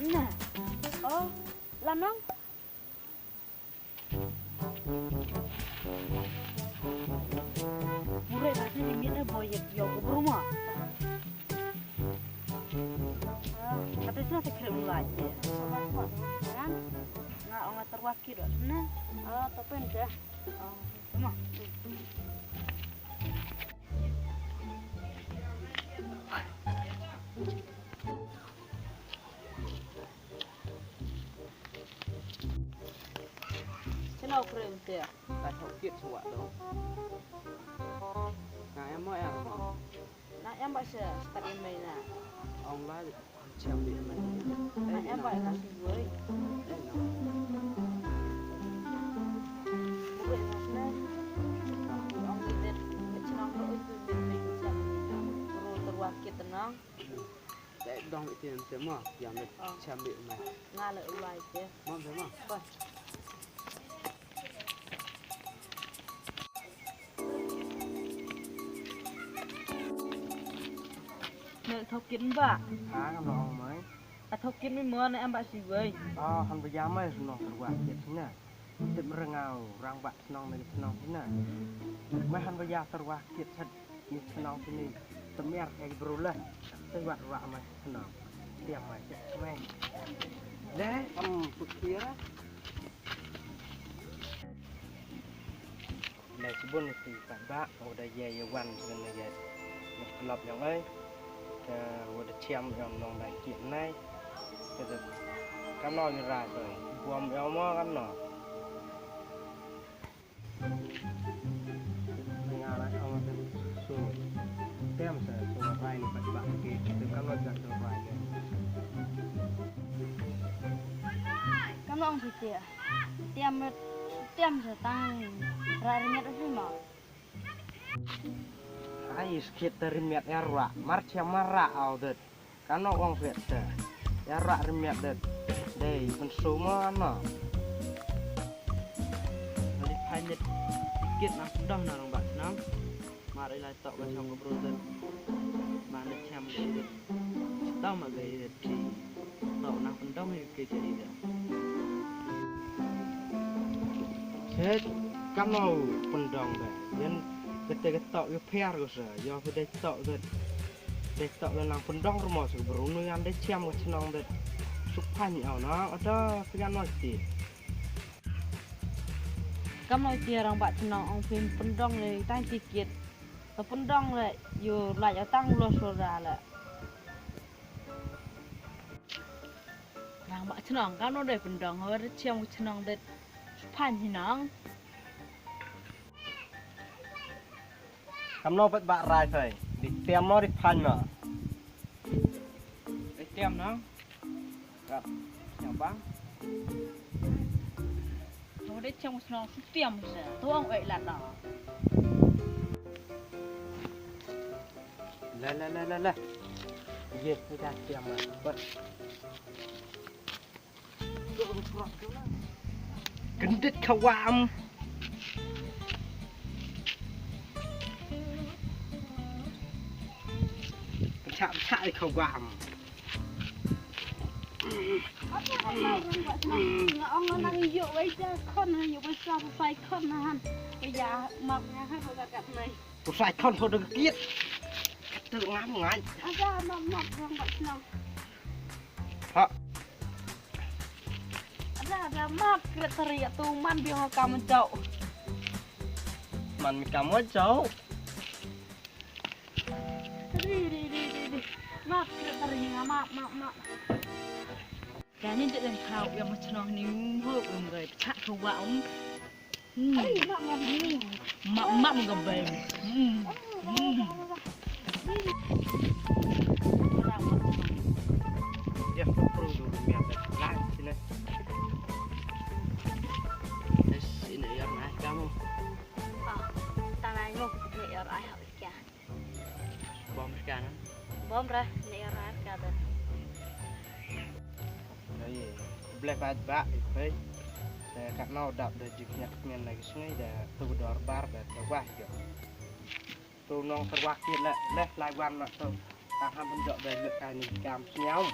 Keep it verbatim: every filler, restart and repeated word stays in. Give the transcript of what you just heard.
Na. Oh, la nong. Bure na ni mit e boy yet yo ko bruma. Kata sa te krem lai. Kan? Nga ong nga terwakit na. Ah, topen ke. Oh, ma. Chano kre ute. Ka thok kit suwa do. Nga em mo em mo. Na em ba se start em mai na. Ong la cham bi mai. Na em ba na si wei. Eh, no. Wei na sne. Ong bi det. Chano kre ute bi mai cham. Ro terwakit na. Te dong iti em te mo, yang le cham bi mai. Nga le u lai te. Mo te mo. Ba. Ne thok kit ba. Ha, kam lo ong mai. A thok kit mi mo ne em ba si wei. Ah, han ba ya mai no wa kit na. Tip rengau rang ba chnong na chnong na. Mai han ba ya terwa kit chat. Ni chnong sini, temiar kai bru le. Te wat wa mai chnong. Tiam mai chat mai. Le, am putira. Le, sibun ni ti pat ba, o da ye ye wan sini ye. Ni kelop yang ai. Te, o da chiam yang nong da kit nai. Te, kam no ni ra te. Buam yang mo kam no. Nga la ong te su. Tem sa su rai ni pat ba ke. Te kam lo jak tu rai ke. Kam lo ong phi te. Tem, tem sa tang. Ra ringat phi ma. Ai, skit te ringat ya ra. Mar chia mar ra au det. Kano ong phi te. Ya ra ringat det. Dei, pensu mo ano. Beli panyet. Tikit na sudah na rong ba chnong. Mar ilai tok ka chong ka bru det. Mar na cham ka det. Tau ma ka det. Tok na pendong i ke ke ida. Chet, kano pendong de. Yan kete ke tok ke piar ko sa. Yo kete tok de. De tok de nang pendong rumo sa bru nu yan de chiam ka chnong de. Supan au na, ada pian no ti. Kam no ti rang ba chnong ong phin pendong le tang tikit. Ta pendong le, yo la ya tang lo so da le. Rang ba chnong, kam no de pendong, ho de chiam chnong de phan hi nong. Kam no pet ba rai thai, di tiam no di phan no. Di tiam no. Rap, nyabang. Ho de chiam chnong su tiam se, tuang wei la no. La, la, la, la, la. Ye, dah siang lah. Bot. Kendit kawam. Pecah-pecah kawam. Nga ong nga nang yu wei ja khon, yu wei sa sai khon na han. Wei ja map nga han wei ka kat nai. Ku sai khon tho da kiet. Katu ngam ngai. Ada map map rang ba chnong. Ha. Ada ada map kret tari atu man bi ho kam jauh. Man mi kam jauh. Ri, ri, ri, ri, ri. Map, ri, ri, nga map, map, map. Kani de den khau ya ma chnong ni, um, ho, um, gai, pchak ko wa, um. Hmm. Ai, map, map, ni. Map, map, ga bai. Hmm. Hmm. Ya, ko pro do mi ata. Lai, sini. Yes, ini ya, nah, kamu. Ah, tanai mo, ini ya, ai, ha, kya. Bom ka na? Bom ra, ne ra ka da. Ai, ble pat ba, i pei. Te kat nau dap da jik nyak ngen lagi sungai da tu dor bar da te wah jo. Tu nong terwakil le, le lai wan na tu. Tang ham penjok da le kai ni kam sniaw.